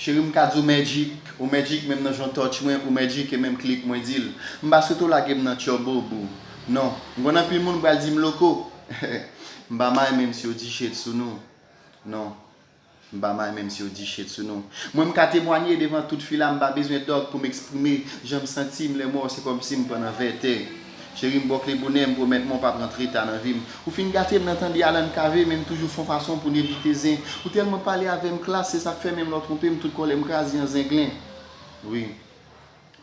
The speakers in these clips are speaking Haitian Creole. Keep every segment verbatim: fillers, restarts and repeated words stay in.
Cheri, m ka di w magic, ou magic menm nan jan w touch mwen, ou magic e menm klik mwen di l. M pa swete w lage m nan trouble, boo. Non, m konn anpil moun pral di m loko. M pa may menm si yo di shit sou nou. Non, m pa may menm si yo di shit sou nou. Mwen, m ka temwanye devan tout fi la, m pa bezwen dòk pou m eksprime jan m santi m lè m wè w, se kòmsi m pran nan vètè. Cheri, m ba w kle bonè, m pwomèt mwen w p ap rantre ta nan vi m. Ou fin gate m nan tande Alan Cavé, men m toujou fè yon fason pou n evite zen. Ou tèlman pale avè m klas, se sa k fè menm lè w twonpe m, tout kòlè m kraze an zenglen. Wi,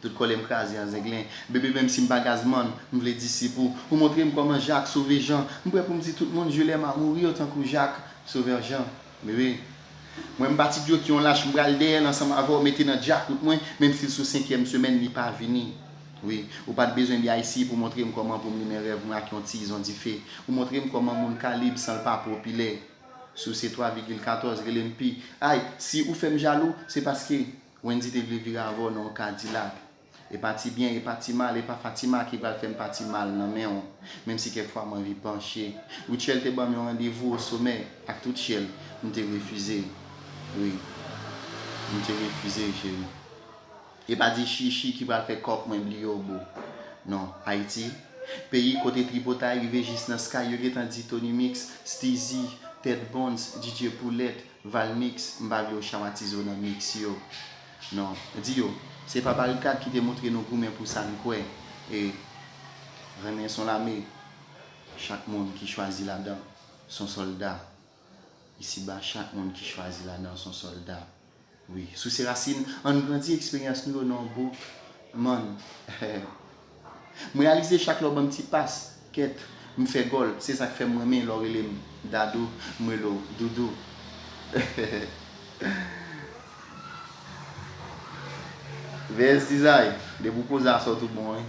tout kòlè m kraze an zenglen. Bebe, menm si m pa Gazman, m vle disip ou. Ou montre m kòman Jak sove Jan. M prè pou m di tout moun, je l'aime à mourir tankou Jak, sovè Jan. Bebe, mwen m pa ti djo ki yon lach, m pral dèyè l ansanm avè w, mete nan djakout mwen, menm si l sou senkyèm semèn li pa vini. Wi, ou pa t bezwen B I C pou montre m kòman pou m limen rèv mwen ak yon ti izon dife. Ou montre m kòman moun ka lib san l pa popilè. Si w se twa vigil katòz, rele m pi. Ay, si ou fè m jalou, se paske Wendy te vle vire avè w nan yon Kadilak. E pa ti byen, e pa ti mal, e pa Fatima ki pral fè m pati mal nan men w, menm si kèk fwa m anvi panche. Rutshelle te ban m yon randevou o somè ak tout Shell, m te refize. Wi, m te refize, cheri. E pa di chichi ki pral fè kòk mwen bliye w, boo. Non, Ayiti, peyi kote tripotay rive jis nan sky, yo gentan di Tony Mix, Steezy, Ted Bones, D J Poulèt, Valmix, m pa vle w chawatize w nan mix yo. Non, di yo, se pa barikad ki te montre nou goumen pou sa n kwè. E renmen s on lame, chak moun ki chwazi ladan s on sòlda. Isiba, chak moun ki chwazi ladan s on sòlda. Wi, sou se rasin, ann grandi eksperyans nou yo nan yon bouk. Man, m reyalize chak lè w ban m ti pas, kèt, m fè gòl. Se sa k fè m renmen lè w rele m Dadou, m rele w Doudou. V S Design, depi w poze a sòt ou bon, wi.